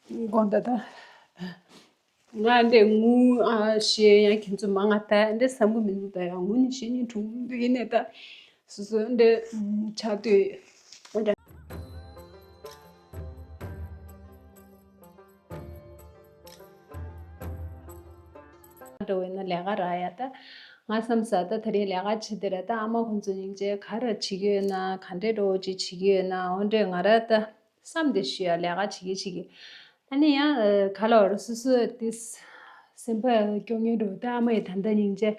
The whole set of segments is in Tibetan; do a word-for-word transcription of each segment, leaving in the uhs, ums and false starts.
དགོངས་དག་ད། ང་འདྲེ་ངུ་ཨ་ཞེས་ཡང་ཁྱེད་ཚོ་མ་ང་ད་འདྲེ་བསམ་གི་མི་འདུག་ད་ཡང་ངུ་ནི་ཞེ་ནི་གྲུང་འདུག་ཡིན་ནས་ད་སོ་སོ་འདྲེ་ཆགས་དུས་འདྲ་བས་ན་ལས་ཀ་རག་ཡ་ད་ང་བསམ་ས་ད་ད་རེས་ལས་ཀ་བྱེད་དེ་ར་ད་ཨ་མ་ཁོང་ཚོ་སྙིང་རྗེ་ག་ར་བྱེད་ཀྱི་ཡོད་ན་ག་འདྲེ་འགྲོ་ཅིག་བྱེད་ཀྱི་ཡོད་ན་འོ་འདྲེ་ང་ར་ད། བསམ་དེ་ཞུ་ཡ་ལས་ཀ་བྱེད་ཀྱི་བྱེད་ཀྱི། ཨ་ནི་ཡང་ག་ལ་བར་སོ་སོ་དེ་སེམས་པ་སྐྱོ་ངེས་འགྲོ་ད་ཨ་མ་ཡི་ད་ལྟ་སྙིང་རྗེ་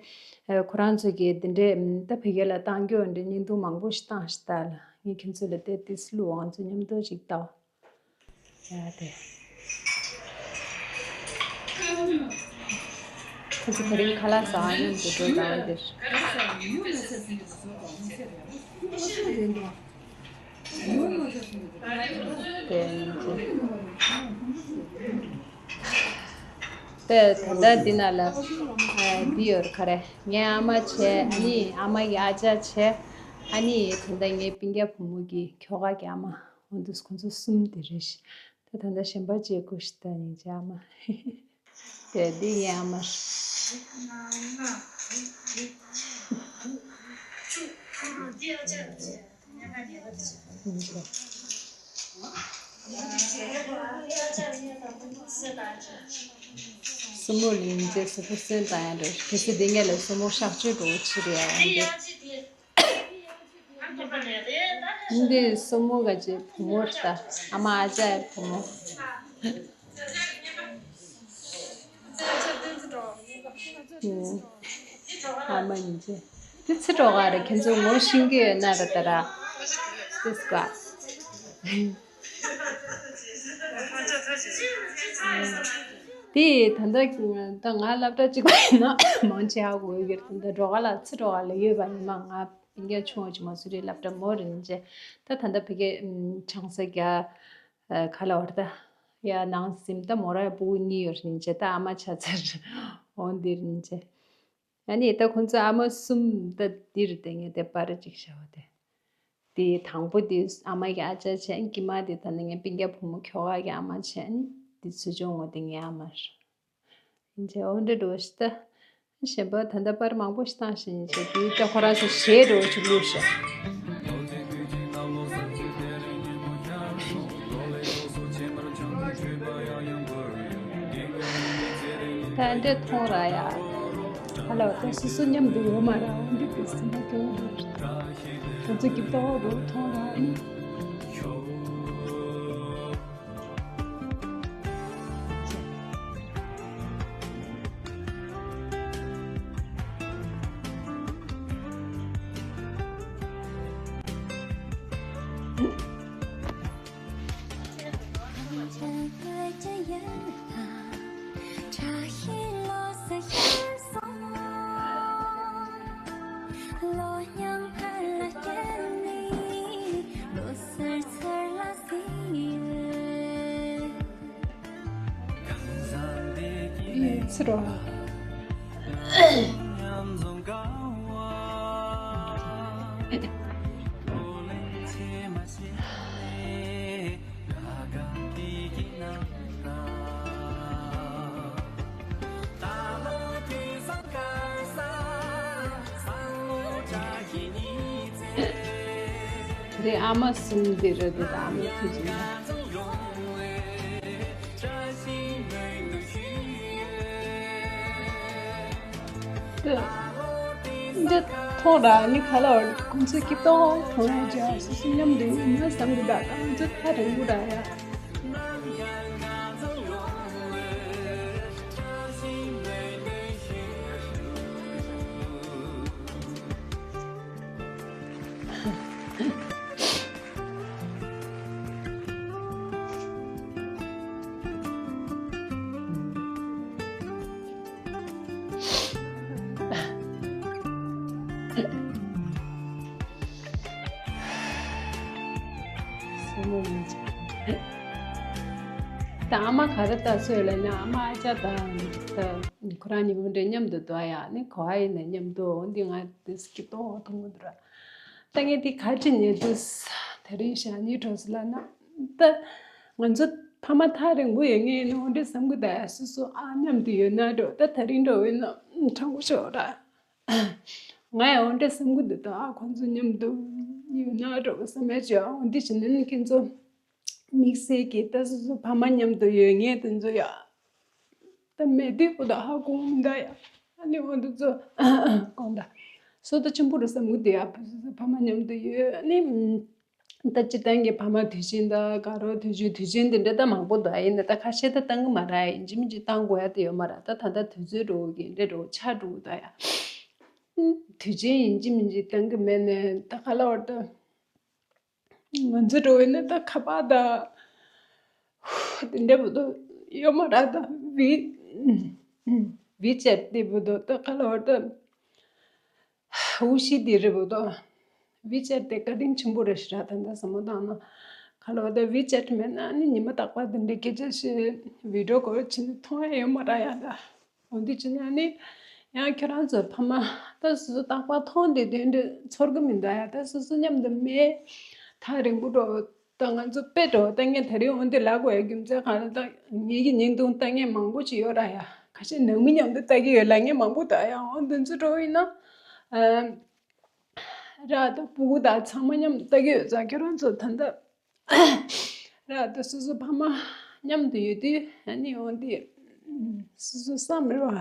ཁོ་རང་ཚོ་གི་དེ་འདྲས་ད་བོད་སྐད་ལ་བཏང་རྒྱུ་འདྲ་བརྙན་ཐུང་མང་པོ་ཞིག་བཏང་ཞིག་ད་ལ་ངས་ཁྱེད་ཚོ་ལ་དེ་དེ་སུ་ལུ་ང་ཚོ་མཉམ་དུ་ཞིག་ལྟ་བ་ཡ་དེ། ཁོ་ཚོ་དེ་རིང་ཁ་ལག་ཟ་བ་མཉམ་དུ་འགྲོ་ད་འདིར། དེ་ཡིན་གྱི། དེ་ད་ལྟ་འདི་ན་ལ་འདི་ཡོད་རེད་ག་རེ་ངའི་ཨ་མ་བྱས་ཨ་ནི་ཨ་མ་གི་ཨ་ཅག་བྱས་ཨ་ནི་ད་ལྟ་ངའི་སྤུན་ཀྱག་བུ་མོ་གི་ཁྱོ་ག་གི་ཨ་མ་འོ་འདུག་ཁོང་ཚོ་གསུམ་དེ་རེད་ཤི། ད་ད་ལྟ་གཞན་པ་བྱས་དགོས་ཤི་ད་སྙིང་རྗེ་ཨ་མ། དེ་འདི་ངའི་ཨ་མ། སྲུ་མོ་ལིན་ཅེ་སུ་ཕུ་སུན་ཏང་ཡང་འགྲོ་གལ་སྲིད་འདི་ངས་ལ་སྲུ་མོ་གཤག་བཅོས་འགྲོ་ཕྱིར་ཡང་འདི། འདི་སྲུ་མོ་ག་ཅེ་བུ་མོ་རེད་ད་ཨ་མ་ཨ་ཅག་བུ་མོ། ཨ་མ་ཡིན་ཅེ། དེ་ཚེ་གྲོགས་ག་རེ་ཁྱེད་ཚོ་ངོ་ཤེས་ཀྱི་ཡོད་ན་ར་ད་ར། དེ་སྐ། དེ་ད་ལྟ་ད་ང་སློབ་གྲྭ་གཅིག་པ་ཡིན་ན་མང་ཆེ་ཧ་གོ་ཡོད་ཀྱི་རེད་ད་ལྟ་གྲོགས་ག་ལ་ཚེ་གྲོགས་ག་ལ་ཡོད་པ་ཡིན་ན་ང་སྤུན་ཀྱག་ཆུང་བ་ཅིག་མ་སུ་རི་སློབ་གྲྭ་མོ་རིན་ཅེ་ད་ད་ལྟ་ཕ་གི་ཆང་ས་རྒྱ་ཁ་ལ་བར་ད། ཡ་ནང་སེམས་ད་མོ་ར་ཕྲུ་གུ་གཉིས་ཡོད་རིན་ཆེ་ད་ཨ་མ་ཆ་ཚར་འོང་འདི་རིན་ཆེ། ཨ་ནི་ད་ཁོང་ཚོ་ཨ་མ་གསུམ་ད་འདིར་དེ་ངས་དེ་པར་ཅིག་བྱ་བ་དེ། དེ་དང་པོ་དེ་ཨ་མ་གི་ཨ་ཅག་བྱས་ཨ་ནི་དཀྱིལ་མ་དེ་ད་ནི་ངའི་སྤུན་ཀྱག་བུ་མོ་ཁྱོ་ག་གི་ཨ་མ་བྱས་ཨ་ནི་དེ་ཚུར་བྱུང་ངོ་དེ་ངའི་ཨ་མ་རེད། ཡིན་ཆེ་འོ་འདྲ་འགྲོ་ཤི་ད། གཞན་པ་ད་ལྟ་པར་མང་པོ་ཞིག་བཏང་ཞིང་བྱས་དུས་ད་ཁོ་རང་ཚོ་གཞས་འགྲོ་ཆུག་ལུགས་ཤོག་ད་འདྲ་མཐོང་ར་ཡ། ཧ་ལོ་ད་སོ་སོ་མཉམ་དུ་ཡོད་མ་ར་འོ་འདི་དུས་སུ་ད་གྱོང་འགྲོ་ཤི་ད། ང་ཚོ་གི་ཏོག་འགྲོ་མཐོང་ར་ནི། ཚེ་རོགས། དེ་རིང་ཨ་མ་གསུམ་འདི་རེད་འདུག་ཨ་མ་ཐུག་ཅིང་། འདི་མཐོང་ར་ནི་ག་ལ་བར་ཁོང་ཚོའི་སྐྱིད་ཏོང་གྲོང་ལ་འཇགས་སུ་སུ་མཉམ་དུ་ཡིན་ན་བསམ་གི་འདུག་ང་ཚོ་ཐག་རིང་པོ་ར་ཡ། ད་ཨ་མ་ག་རེ་ལྟ་སོས་ལ་ན་ཨ་མ་ཨ་ཅག་དང་ད་ཁོ་རང་གཉིས་ཀ་འདྲ་མཉམ་དུ་འདུག་ཡ་ནི་གོ་ཨ་ཡིན་ན་མཉམ་དུ་འོ་འདི་ང་དེ་སྐྱིད་ཏོང་མཐོང་གི་འདུག་ར། ད་ངས་དེ་ག་ཅི་ཉེ་དུས་དེ་རིང་ཞག་གཉིས་གྲོགས་སུ་ལ་ན་ད་ང་ཚོ་ ཕ་མ་ཐག་རིང་པོ་ཡོད་ངེས་ནི་འོ་འདྲ་བསམ་གི་འདུག་ཡ། སོ་སོ་ཨ་མཉམ་དུ་ཡོད་ན་འགྲོ། ད་དེ་རིང་འགྲོ་བས་ན་དྲང་པོ་ཤོད་ར། ང་ཡང་འོ་འདྲ་བསམ་གི་འདུག་ད་ཨ་ཁོང་ཚོ་མཉམ་དུ་ཡོད་ན་འགྲོ་བསམ་ཡ་ཅིག་འོ་འདི་བྱས་ན་ནི་ཁྱེད་ཚོ་དམིགས་བསལ་གྱི་ད་སོ་སོ་ཕ་མ་མཉམ་དུ་ཡོད་ངེས་དེ་ཚོ་ཡ། ད་མེད་དུས་པོ་ད་ཧ་གོ་མི་འདུག་ཡ། ཨ་ནི་འོ་འདི་ཚོ་དགོངས་དག་སོ་ད་ཆེན་པོ་རུ་བསམ་གི་འདུག་ཡ། ཕ་མ་མཉམ་དུ་ཡོད་ཨ་ནི། ད་སྤྱིར་བཏང་གི་ཕ་མ་དུས་ཆེན་དང་དགའ་རོགས་དུས་ཆེན་དུས་ཆེན་དེ་འདྲ་ད་མང་པོ་འདུག་ཡིན་ན་ད་ཁ་ཤས་ད་བཏང་གི་མ་རེད། ཡིན་གཅིག་མིན་གཅིག་བཏང་དགོས་ཡ་དེ་ཡོད་མ་རེད། ད་ད་ལྟ་དུས་ཚོད་འགྲོ་གི་འདྲ་འགྲོ་ཆགས་འགྲོ་གི་ད་ཡ། དུས་ཆེན་ཡིན་གཅིག་མིན་གཅིག་བཏང་གི་མེད་ནས་ད་ག་ལ་བར་ད་ང་ཚོ་འགྲོ་ཡིན་ན་ད་ཁ་པར་ད་དེ་འདྲ་བོ་ད་ཡོད་མ་རེད། ད་ཝི་ཝི་ཅེཊ་དེ་བོ་ད་ད་ག་ལ་བར་ད། ཧུ་ཤི་དེ་རེད་བོ་དོ། ཝི་ཅེཊ་དེ་བཀའ་དྲིན་ཆེན་པོ་རེད་ཤི་ར། ད་ལྟ་བསམ་བློ་བཏང་ན། ཁ་ལོ་ད་ཝི་ཅེཊ་མེད་ན་ནི་ཉི་མ་རྟག་པར་དེ་འདྲའི་སྐད་ཆ་བཤད་ཝི་ཌི་ཡོ་ཀོལ་བྱས་ནས་མཐོང་ཡ་ཡོད་མ་རེད་ཡ་ད། འོ་འདི་བྱས་ན་ནི་ཡང་ཁྱོད་རང་ཚོ་ཕ་མ་ད་སོ་སོ་རྟག་པར་མཐོང་དེ་དེ་འདྲ་ཚོར་གི་མི་འདུག་ཡ། ད་སོ་སོ་མཉམ་དུ་མེད་ཐག་རིང་པོ་འགྲོ། ད་ང་ཚོ་དཔེ་འགྲོ་ལྟ་ངན་དེ་རིང་འོན་ཏེ་ལབ་དགོས་ཡ་རྒྱུ་མཚན་གང་ལ་ད་ངེད་ཀྱི་བརྙན་ཐུང་ལྟ་ངན་མང་པོ་ཅིག་ཡོད་ར་ཡ། ཁ་ཤས་ནང་མི་མཉམ་དུ་ལྟ་གི་ཡོད་ལབ་ངན་མང་པོ་ད་ཡ། འོ་འདི་ཚོ་འགྲོ་ཡིན་ན་ཨ་ར་ད་སྤུ་གུ་དང་ཚང་མ་མཉམ་དུ་ལྟ་གི་ཡོད་ཙང་ཁྱོད་རང་ཚོ་ད་ལྟ་ར་ད་སོ་སོ་ཕ་མ་མཉམ་དུ་ཡོད་དུས་ཨ་ནི་འོ་འདི་སོ་སོ་བསམ་རེ་བ།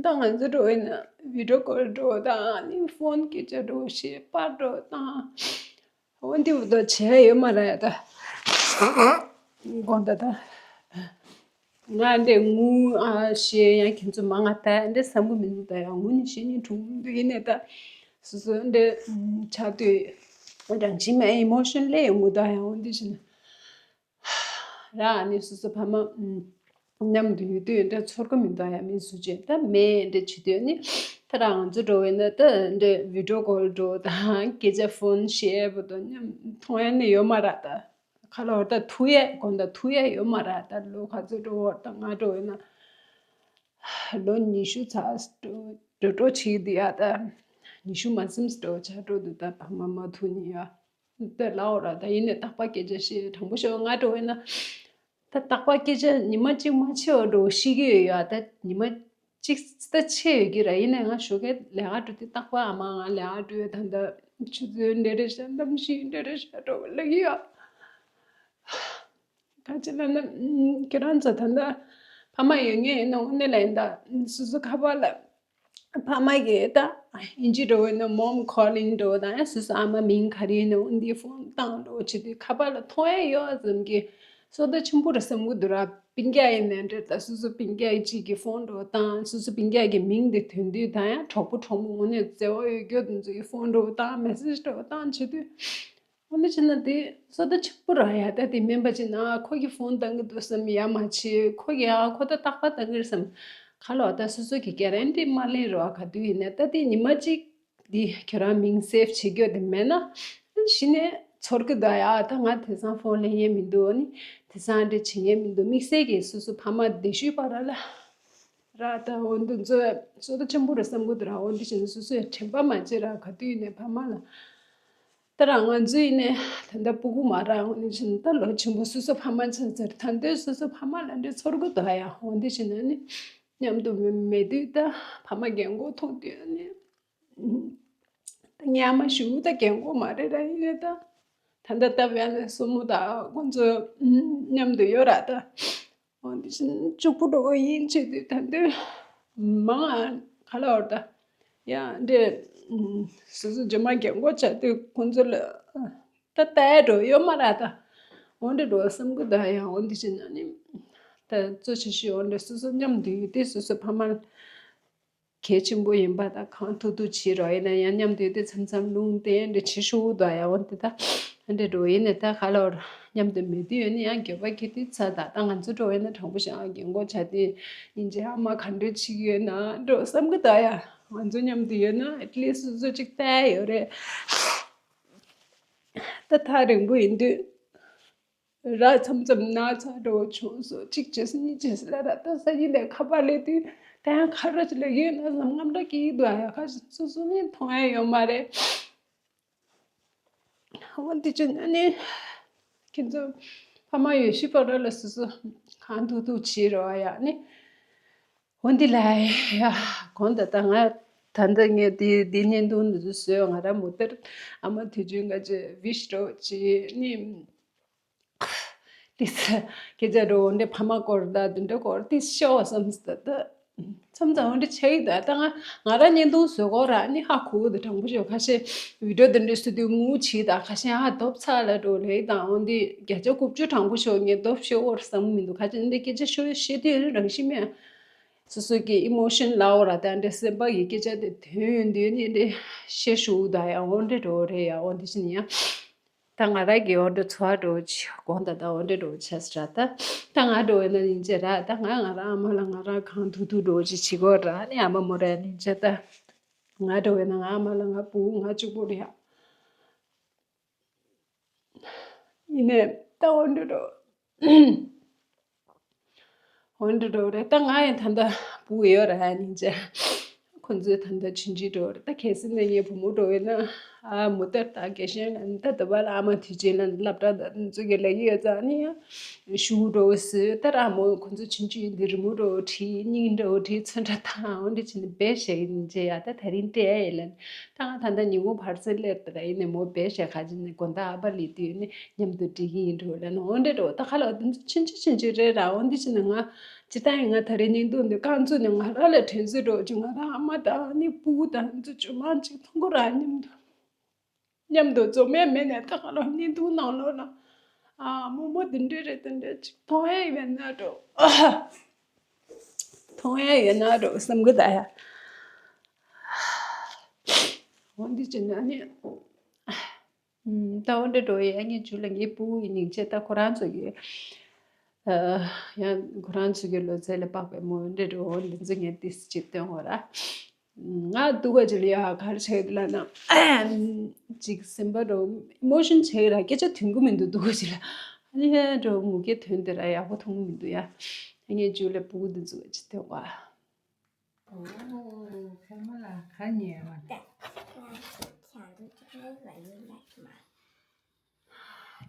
ད་ང་ཚོ་འགྲོ་ཡིན་ན་ཝི་ཌི་ཡོ་ཀོལ་འགྲོ་དང་ཨ་ནི་ཕོན་སྐད་ཆ་འགྲོ་ཞེས་པར་འགྲོ་དང་། འོ་འདི་བུ་དོ་བྱས་ཡོད་མ་རེད་ད། དགོངས་དག་ད། ང་འདི་ངུ་ཨ་ཞེས་ཡང་ཁྱེད་ཚོ་མ་ང་ད་འདི་བསམ་གི་མི་འདུག་ད་ཡང་ངུ་ནི་ཤི་ནི་གྲུང་མི་འདུག་ཡིན་ནའི་ད། སོ་སོ་འདི་ཆགས་དུས་རང་བཞིན་མེད་ཨི་མོ་ཤན་ལས་ཡོང་གི་ད་ཡང་འོ་འདི་བྱས་ན། རང་ཨ་ནི་སོ་སོ་ཕ་མ་མཉམ་དུ་ཡོད་དུས་འདྲ་ཚོར་གི་མི་འདུག་ཡ། མི་སུ་ཅིག་ད་མེད་འདྲ་བྱེད་དུས་ནི་ད་རང་ཚོ་འགྲོ་བས་ན་ད་འདྲ་ཝི་ཌི་ཡོ་ཀོལ་འགྲོ་དང་སྐད་ཆ་ཕོན་བཤད་པ་དང་མཉམ་མཐོང་ཡ་ནི་ཡོད་མ་རེད་ད། ཁ་ལོ་ད་ཐུག་ཡ་དགོངས་དག་ཐུག་ཡ་ཡོད་མ་རེད་ད། ལོ་ག་ཚོད་འགྲོ་བ་ད་ང་འགྲོ་བས་ན་ལོ་ཉི་ཤུ་ཚར་འགྲོ་འགྲོ་བྱེད་འདི་ཡ་ད་ཉི་ཤུ་མ་ཟིན་འགྲོ་ཆགས་འགྲོ་འདུག་ད་ཕ་མ་མ་ཐུག་ནི་ཡ། དེ་ལའོ་ར་ད་ཡིན་ནས་རྟག་པར་སྐད་ཆ་བཤད་དྲང་པོ་ཤོད་ང་འགྲོ་བས་ན། ད་རྟག་པར་སྐད་ཆ་ཉི་མ་གཅིག་མ་ཆེ་བ་འགྲོ་ཤི་གི་ཡོད་ཡ། ད་ཉི་མ་གཅིག་ད་ཆེ་ཡོད་ཀྱི་ར། ཡིན་ནས་ང་ཞོགས་ཀས་ལས་ཀ་འགྲོ་དུས་རྟག་པར་ཨ་མ་ང་ལས་ཀ་འགྲོ་ཡོད་ད་ད་ཆུ་ཚོད་འདྲ་རེད་ཤག་གནམ་གཤིས་འདྲ་རེད་ཤག་འགྲོ་ལབ་ཀྱི་ཡོད། ག་ཅི་ལབ་ན་ཁྱེད་རང་ཚོ་ད་ད་ཕ་མ་ཡོད་ངེས་ཡིན་ནོ་ནི་ལ་ཡིན་ད་སོ་སོ་ཁ་པར་ལ། ཕ་མ་གིས་ད་ཨིན་ཇི་འགྲོ་བས་ན་མོམ་ཁོ་ལིང་འགྲོ་དང་ཡང་སོ་སོ་ཨ་མ་མིང་ག་རེ་ཡིན་ན་འདི་ཕོན་བཏང་འགྲོ་བྱེད་དུས་ཁ་པར་ལ་མཐོང་ཡ་ཡོད་ཙམ་གྱི་བསོད་བདེ་ཆེན་པོ་རེད་བསམ་གི་འདུག་ར། སྤུན་ཀྱག་ཡིན་ནའི་འདྲ་ད་སོ་སོ་སྤུན་ཀྱག་གཅིག་གི་ཕོན་འགྲོ་བཏང་སོ་སོ་སྤུན་ཀྱག་གི་མིང་དེ་ཐོན་དུས་ད་ཡང་གྲོགས་པོ་གྲོགས་མོ་ངོ་ནས་བརྩེ་བ་ཡོད་རྒྱུ་དེ་ཚོ་གི་ཕོན་འགྲོ་བཏང་མེ་སེཇ་འགྲོ་བཏང་བྱེད་དུས། འོ་ན་བྱས་ན་དེ་བསོད་བདེ་ཆེན་པོ་ར་ཡ། ད་དེ་སྨན་པ་ཅིག་ན་ཁོ་གིས་ཕོན་བཏང་གི་འདུག་བསམ་ཡ་མ་བྱེད། ཁོ་གིས་ཨ་ཁོ་ད་རྟག་པར་བཏང་གི་རེད་བསམ། ཁ་ལོ་ད་སོ་སོ་གི་གེ་རན་ཊི་མ་ལེན་རོགས་ག་དུས་ཡིན་ནའི་ད་དེ་ཉི་མ་གཅིག་དེ་ཁྱོད་རང་མིང་སེབ་བྱེད་རྒྱུ་དེ་མེད་ན་གཞི་ནས་ཚོར་གི་འདུག་ཡ། ད་ང་དེང་སང་ཕོན་ལེན་ཡས་མི་འདུག་ནི་དེང་སང་འདྲ་བྱེད་ཡས་མི་འདུག་དམིགས་བསལ་གྱིས་སོ་སོ་ཕ་མ་དེ་ཤུལ་བར་ལ་ར་ད་འོ་འདི་ཚོ་བསོད་བདེ་ཆེན་པོ་རེད་བསམ་གི་འདུག་ར། འོ་འདི་བྱས་ན་སོ་སོས་དྲན་པ་མ་བརྗེད་ར་ག་དུས་ཡིན་ནའི་ཕ་མ་ལ། ད་རང་ང་ཚོ་ཡིན་ནའི་ད་ལྟ་སྤུ་གུ་མ་རག་འོ་ནི་བྱས་ན་ད་ལོ་ཆེན་པོ་སོ་སོ་ཕ་མ་ཆགས་ཚར་ད་འདོད་སོ་སོ་ཕ་མ་ལ་འདྲ་ཚོར་གི་འདུག་ཡ། འོ་འདི་བྱས་ན་ནི་མཉམ་དུ་མེད་དུས་ད་ཕ་མ་རྒན་གོག་མཐོང་དུས་ནི་ད་ཉལ་མ་ཞུ་ད་རྒན་གོག་མ་རེད་ར། ཡིན་ནའི་ད་ད་ལྟ་ད་བས་ནས་སོ་མོ་ད་ཁོང་ཚོ་མཉམ་དུ་ཡོད་ར་ད། འོ་འདི་བཞིན་གཅིག་པུ་འགྲོ་བ་ཡིན་བྱེད་དུས་ད་འདོད་མང་ང་ག་ལ་བར་ད་ཡང་འདྲེ་སོ་སོ་རྗེས་མ་རྒན་གོག་བྱ་དུས་ཁོང་ཚོ་ལ་ད་ལྟ་འགྲོ་ཡོད་མ་རེད་ད། འོ་འདྲེ་འགྲོ་བསམ་གི་ད་ཡང་འོ་འདི་བཞིན་ནི་ད་གཙོ་ཆེ་ཤོས་འོ་འདྲེ་སོ་སོ་མཉམ་དུ་ཡོད་དུས་སོ་སོ་ཕ་མ་གལ་ཆེན་པོ་ཡིན་པ་དང་གང་ཐུབ་ཐུབ་བྱེད་རོགས་ཡིན་ན་ཡང་མཉམ་དུ་ཡོད་དུས་མཚམས་མཚམས་རླུང་བསྟན་འདྲ་བྱེད་ཤོག་དང་ཡང་འོ་དེ་དག་འདྲ་འགྲོ་ཡིན་ནས་ད་ག་ལ་བར་མཉམ་དུ་མེད་དུས་ཡོད་ནི་ཡང་འགྱོད་པ་སྐྱེ་དུས་ཚ་ད་ད་ང་ཚོ་འགྲོ་ཡིན་ན་དྲང་པོ་བཤད་ཨ་རྒན་གོག་བྱ་དེ་ཡིན་གྱི་ཨ་མ་ག་འདྲ་བྱེད་ཀྱི་ཡོད་ན་འགྲོ་བསམ་གི་ད་ཡ་ང་ཚོ་མཉམ་དུ་ཡོད་ན་ཨེ་ཊི་ལི་སི་སོ་སོ་གཅིག་ལྟ་ཡ་ཡོད་རེད། ད་ཐག་རིང་པོ་ཡིན་དུས། ར་མཚམས་མཚམས་ན་ཚ་འགྲོ་བྱུང་སོ་གཅིག་བྱས་སོ་གཉིས་བྱས་སོ་ལ་ར་ད་ས་གཉིས་ལས་ཁ་པར་ལས་དུས་ད་ཡང་ཁ་ར་ཅིག་ལས་ཡོད་ན་ལམ་ངམ་ར་སྐྱིད་འདུག་ཨ་ཡ་ཁ་སོ་སོ་ནི་མཐོང་ཡ་ཡོད་མ་རེད། འོ་འདི་ཅི་ན་ནི་ཁྱེད་ཚོ་ ཕ་མ་ཡོད་ཤི་པ་ར་ལ་སོ་སོ་གང་ཐུག་ཐུག་བྱེད་རོགས་ཡ་ནི། འོ་འདི་ལ་ཡ། གོང་ད་ལྟ་ང་ད་ལྟ་ངས་འདི་འདི་བརྙན་ཐུང་འདི་ཚོ་བཟོས། ང་རང་མུ་མཐུད་ཨ་མ་དུས་རྒྱུན་ང་ཚོས་ཝིཤ་འདྲ་བྱེད་ནི། ལི་ས་སྐད་ཆ་འདྲ་འདྲ་ཕ་མ་སྐོར་ད་འདི་འདྲ་སྐོར་ཏི་ཤོ་བསམ་སྟ་ད། མཚམས་མཚམས་འོ་འདྲ་ཆགས་ཡི་ད། ད་ང་ང་རང་བརྙན་ཐུང་བཟོ་གོ་ར་ནི་ཧ་གོ་ད། དྲང་པོ་ཤོད་ཁ་ཤས་བི་ཌིའོ་འདི་འདྲ་སུ་དུ་ངུ་བྱེད་ད། ཁ་ཤས་ཧ་དོབ་ཚ་ལ་འགྲོ་ལེ་ད། འོ་འདི་བརྒྱ་ཆ་དགུ་བཅུ་དྲང་པོ་ཤོད་ངས་དོབ་ཤོད་འོར་བསམ་མི་འདུག་ཁ་ཅིག་འདི་སྐད་ཆ་ཤོད་བཤད་དུས་རང་བཞིན་མེད། སོ་སོ་གི་ཨི་མོ་ཤན་ལའོ་ར་ད་འདྲ་སེམས་པ་གི་སྐད་ཆ་དེ་དོན་ཡོད་འདུག་ནི་འདྲ་བཤད་ཤོག་ད་ཡ། འོ་འདྲ་འགྲོ་རེད་ཡ། འོ་འདི་བཞིན་ཡ། ད་ང་རང་གི་འོ་འདྲ་ཚོར་བ་འདྲ་བོ་ཅིག་གོང་ད་ད་འོ་འདྲ་འདྲ་བོ་ཆགས་སི་ར་ད། ད་ང་འདྲ་བོ་ཡིན་ན་ཡིན་ཅེ་ར་ད། ང་ང་རང་ཨ་མ་ལ་ང་རང་གང་ཐུག་ཐུག་འདྲ་བོ་ཅིག་བྱེད་དགོས་ར་ནི་ཨ་མ་མོ་ར་ཡིན་ཅེ་ད། ང་འདྲ་བོ་ཡིན་ན་ང་ཨ་མ་ལ་ང་བུ་ང་གཅིག་པོ་རེད་ཡ། ཡིན་ནའི་ད་འོ་འདྲ་འདྲ་བོ། འོ་འདྲ་འདྲ་བོ་རེད། ད་ང་ཡང་ད་ལྟ་བུ་ཡོད་ར་ཡ་ནི་ཅེ། ཁོ་ཚོས་ད་ལྟ་ཆུང་ཆུང་འདྲ་བོ་རེད། ད་གལ་སྲིད་ནས་ངའི་བུ་མོ་འདྲ་བོ་ཡིན་ན། ཨ་མོ་ད་ད་རྒན་གཞོན་ལ་ད་ད་བ་ལ་ཨ་མ་དུས་ཆེན་ལ་སློབ་གྲྭ་ད་ཚོ་གི་ལ་ཡོད་ཙང་ནི་ཡང་ཤུ་འདྲ་བོ་བཟོས། ད་ར་མོ་ཁོ་ཚོ་ཆུང་ཆུང་ཡིན་དུས་རི་མོ་འདྲ་བོ་བྲིས། སྙིང་འདྲ་བོ་བྲིས། ཚོན་ཁྲ་དང་འོ་འདྲ་བྱས་ནས་བེད་ཤེས་ཡིན་ཅེ་ཡ། ད་ད་རིང་སྤྲད་ཡ་ཡིན་ལ་ནི། ད་ང་ད་ལྟ་ཉིན་གུང་བར་སེ་སླེབས་ད་ར་ཡིན་ནའི་མོ་བེད་ཤེས་ཁ་ཅིག་ནི་དགོང་དག་ཨ་ཕ་ལི་དུས་ནི། མཉམ་དུ་འགྲིག་གི་ཡིན་འགྲོ་ལ་ནི་འོ་འདྲ་འགྲོ། ད་ཁ་ལ་འདི་ཚོ་ཆུང་ཆུང་ཆུང་ཆུང་རེད་ར། འོ་འདི་ཕྱིན་ནས་ང་ཇི་ལྟར་ཡིན་ང་ད་རེས་ཉིན་དུ་འདི་རྐང་བཙུགས་ནས་ང་རང་ལ་དྲན་གསོ་འགྲོ་ཅིག་ང་རང་ཨ་མ་དང་ནི་སྤུ་གུ་དང་འདི་ཚོ་ཇོ་མང་ཅིག་མཐོང་གི་ར། མཉམ་དུ་མཉམ་དུ་འཛོམས་ཡས་མེད་ནས་ད་ཁ་ལ་ཉིན་དུ་ནང་ལོགས་ལ་ཨ་མོ་མོ་འདི་འདྲ་རེད་འདི་འདྲ་ཅིག་མཐོང་ཡས་ཡོད་ན་འགྲོ། མཐོང་ཡས་ཡོད་ན་འགྲོ་བསམ་གི་ད་ཡ། འོ་འདི་ཕྱིན་ནས་ནི། ད་འོ་འདྲ་འགྲོ་ཡ། ངས་ཇུ་ལ་ངའི་སྤུ་གུ་ཡི་སྙིང་རྗེ་ད་ཁོ་རང་ཚོ་གི། ཡང་ཁོ་རང་ཚོ་གི་ལོ་ཚད་ལ་དཔག་པའི་མོ་འདྲ་འགྲོ་འོ་འདི་ཚོ་ངས་ཏིས་ཅིག་སྟོན་འོ་ར། ང་སྡུག་ག་ཅིག་ལ་ཡ་ག་རེ་བྱེད་ལ་ན། ཅིག་སེམས་པ་འགྲོ་ཨི་མོ་ཤན་བྱེད་ར་སྐད་ཆ་ཐོན་གི་མི་འདུག་སྡུག་ག་ཅིག་ལ། ཨ་ནི་ཧེ་འགྲོ་ངུ་སྐད་ཐོན་དེ་ར་ཡག་པོ་མཐོང་གི་མི་འདུག་ཡ། ངས་ཇུ་ལ་སྤུ་གུ་འདི་ཚོ་ག་ཅིག་སྟོན་བ། ཨོ། ཕ་མ་ལ་ག་ཉེ་བ། ད་ང་ཁྱང་དུ་ཅིག་ལ་ཡིན་ལ་ཁྱི་མ།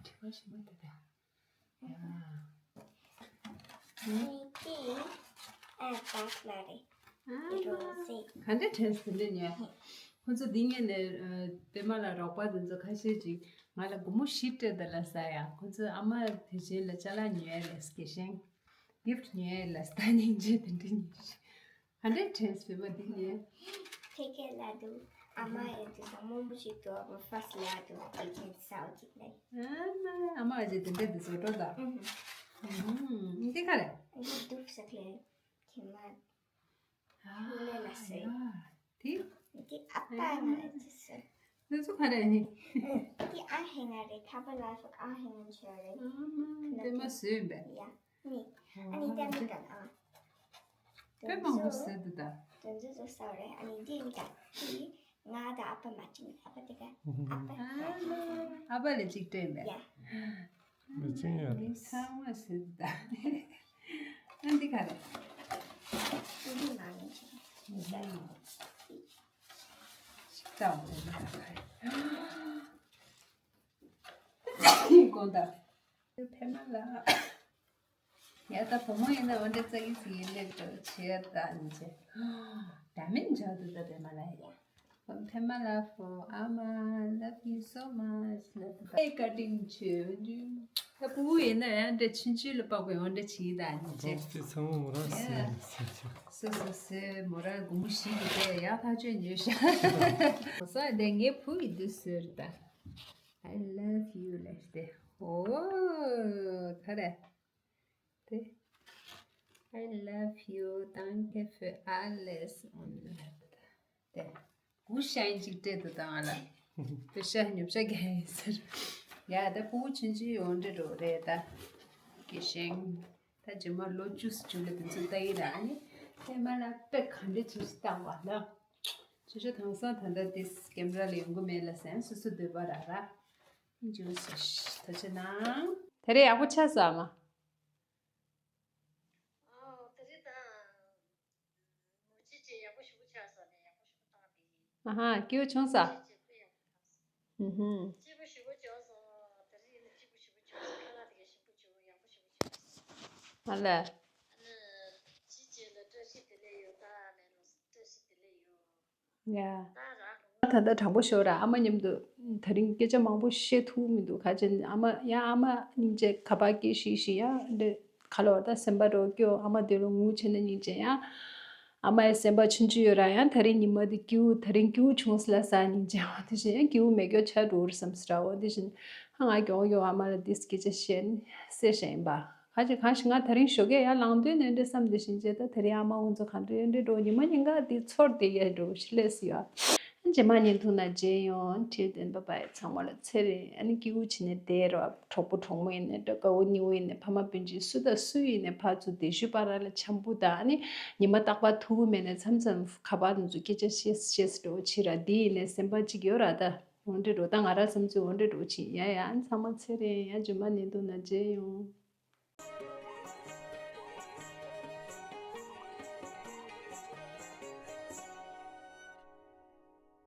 དྲི་བ་ཞིག་མ་དེ་ད། ཡ། ཨ་ཏག་ལ་རེ། ཨ་མ། ག་འདྲ་དྲན་སོང་འདི་ཉེ། ཁོ་ཚོ་འདི་ངས་ནས་པད་མ་ལ་རོགས་པ་འདི་ཚོ་ཁ་ཤས་ཅིག་ང་ལ་སྒོར་མོ་བཞི་སྤྲད་ད་ལ་ས་ཡ། ཁོ་ཚོ་ཨ་མ་དུས་ཆེན་ལ་ཅ་ལག་ཉོ་ཡ་ལས་སྐྱེ་ཤེང་། གིཕ་ཊི་ཉོ་ཡ་ལ་ས་ད་སྙིང་རྗེ་དེ་འདྲ་ཉོ་ཤེ། ག་འདྲའི་དྲན་སོང་བ་འདི་ནས། ཕ་གི་ལ་དུ་ཨ་མ་ཡོད་དུས་སང་མང་པོ་ཞིག་ཏུ་ཨ་མ་ཧྥ་སི་ལ་དུ་དེ་ཅན་སའོ་ཅིག་ལ། ཨ་མ་ཨ་མ་ཨ་ཅེ་དེ་འདྲ་དུ་བཟོ་འགྲོ་ད། ཨུམ། འདི་ག་རེད། འདི་དུག་ས་ལེ། ཁྱི་མ་ཨ་ལེ་ལ་སེ། ཡ། དེ། འདི་ཨ་པ་ང་ལ་ཅི་སེ། འདི་ཚོ་ག་རེ་ནི། འདི་ཨ་ཧེ་ང་རེད། ཁ་པ་ལ་སོགས་ཨ་ཧེ་ང་ཆོ་རེད། ཨ་མ་དེ་མ་བཟོས་པས། ཡ། ནི། ཨ་ནི་ད་མི་ག་ཨ། དཔེ་མང་པོ་བཟོས་འདུག་ད། དོན་ཚོ་བཟོ་ས་རེད། ཨ་ནི་འདི་ཡིན་ད། དེ་ང་དང་ཨ་ཕ་མ་གཅིག་ནི་ཨ་ཕ་དེ་ག་ཨ་ཕ། ཨ་ཕ་ལ་གཅིག་སྤྲད་པས། ཡ། མི་ཚེ་ཡ་རེད། ཚང་མ་བཟོས་འདུག་ད། ཨ་འདི་ག་རེད། འདི་མ་ནི་ཆེ། ཞིག་ད་འོ་ན་ད་ག་རེད། དགོངས་དག་ཕེབས་མ་ལ། ཡ་ད་བུ་མོ་ཡིན་ན་འོ་འདྲ་ཙག་གི་ཙིག་གི་སླེབས་འགྲོ་བྱེད་ད་ནི་བྱེད། ད་མིན་འཇག་ཏུ་ད་ཕེབས་མ་ལ་ཡ། ཕེབས་མ་ལ་for ཨ་མ། Love you so much. Love you. Hey, cutting to you. ད་བུ་མོ་ཡིན་ན་ཡང་འདྲ་ཆུང་ཆུང་ལ་དཔག་པའི་འོ་འདྲ་བྱེད་ད་ནི་བྱེད། ཁོང་དེ་ཚང་མ་མོ་རང་ཟེར་ནས་ཟེར་ཆོག་སོ་སོ་སོའི་མོ་རང་དགོང་མོ་བཞི་གི་དེ་ཡག་ཐག་ཆོད་ཉོས་ཤག་སོ་དེ་ངའི་བུ་ཡི་དུས་ཟེར་ད། I love you ལབ་སྟེ། ཨོ། ག་རེ། དེ། I love you. Danke für alles. དེ། གུ་ཤ་ཡིན་ཅིག་སྤྲད་དུ་བཏང་ང་ལ། དེ་ཤ་ཉོབ་ཤ་རྒྱག་ཡིན་ཟེར། ཡ་ད་ཕྲུ་གུ་ཆུང་ཆུང་ཡོང་འདྲ་འགྲོ་རེད་ད། དགེ་ཞིང་། ད་རྗེས་མ་ལོ་བཅུ་ཙམ་ལ་དེ་ཚོ་ལྟ་ཡི་ར་ཨ་ནི། ཕེབས་མ་ལ་དཔེ་ག་འདྲ་ཅིག་བཏང་བ་ན། ཅི་ཞིག་དེང་སང་ད་ལྟ་དེ་ཀེམ་ར་ལ་ཡོང་གི་མེད་ལ་ཟེར་སོ་སོ་འདོད་པ་ར་ར། ཇུས་ཐུགས་རྗེ་གནང་། དེ་རིང་ཡག་པོ་ཆགས་སོང་ཨ་མ། ཨོ་དེ་རིང་ད། མོ་ཅི་ཅི་ཡག་པོ་ཞེ་པོ་ཆགས་སོང་ནས་ཡག་པོ་ཞེ་པོ་བཏང་དེ། ཨ་ཧ་སྐྱིད་པོ་བྱུང་ས། ཅི་ཅི་དཔེ་ཡག་པོ་བཏང་སོང་། ཨུ་ཧུ། སྐྱིད་པོ་ཞེ་པོ་བྱུང་སོང་། དེ་རིང་ནི་སྐྱིད་པོ་ཞེ་པོ་བྱུང་སོང་། ཁ་ལག་དེ་ག་ཞིམ་པོ་བྱུང་ ཨ་ལས། ཡ། ད་ལྟ་དྲང་པོ་ཤོད་ར། ཨ་མ་མཉམ་དུ་དེ་རིང་སྐད་ཆ་མང་པོ་བཤད་ཐུབ་མི་འདུག་ག་ཅན་ཨ་མ་ཡང་ཨ་མ་སྙིང་རྗེ་ཁ་པར་སྐད་ཤིག་ཤིག་ཡང་འདི་ག་ལོར་ད་སེམས་པ་རོ་སྐྱོ། ཨ་མ་དེ་ལོ་ངུ་བྱས་ན་སྙིང་རྗེ་ཡང་། ཨ་མ་ཡི་སེམས་པ་ཆུང་ཆུང་ཡོད་ར། ཡང་དེ་རིང་ཉི་མ་འདི་སྐྱིད་པོ། དེ་རིང་སྐྱིད་པོ་བྱུང་སི་ལ་ས་སྙིང་རྗེ་བ། དེ་བཞིན་ཡང་སྐྱིད་པོ་མེད་སྐྱོ་ཆགས་འགྲོ་བསམ་སི་ར། འོ་དེ་བཞིན་ཧ་ང་གྱོང་གྱོང་ཨ་མ་ལ་འདི་སྐད་ཆ་བཤད་ནི་སེ་ཤ་ཡིན་པ། ག་ཅི་གང་ཞིག་ང་དེ་རིང་ཞོགས་ཀས་ཡར་ལངས་དུས་ནས་འདྲེ་བསམ་དེ་བཞིན་བྱས། ད་དེ་རིང་ཨ་མ་ཁོང་ཚོ་གང་འདྲ་འདྲེ་འགྲོ། ཉི་མ་ཉིན་ག་དེ་ཚོར་དེ་ཡར་འགྲོ་ཞིག་ལས་སུ་ཡོད། རྗེས་མ་བརྙན་ཐུང་ནང་མཇལ་ཡོང་། ཁྲིད་དེན་པ་པའི་ཚང་མ་ལ་ཚེ་རིང་། ཨ་ནི་སྐྱིད་པོ་བྱས་ནས་བསྡད་རོགས། གྲོགས་པོ་གྲོགས་མོ་ཡིན་ནས་འདྲ། དགའ་བོ་ཉེ་བོ་ཡིན་ནས། ཕ་མ་སྤུན་མཆེད་སུ་དང་སུ་ཡིན་ནས་ཕར་ཚུར་བདེ་ཤུལ་བར་ལ་འཆམ་པོ་དང་། ཨ་ནི་ཉི་མ་རྟག་པར་ཐུག་གི་མེད་ནས་མཚམས་མཚམས་ཁ་པར་དུ་ཚོ་སྐད་ཆ་བཤད་བཤད་འགྲོ་བྱེད་ར། དེ་ཡིན་ནས་སེམས་པ་གཅིག་ཡོད་ར། ད་འོ་འདྲེ་འགྲོ། ད་ང་ར་བསམ་ཚུལ་འོ་འདྲེ་འགྲོ་ཕྱིན། ཡ་ཡ། ཨ་ནི་ཚང་མ་ཚེ་རིང་། ཡ་རྗེས་མ་བརྙན་ཐུང་ནང་མཇལ་ཡོང་།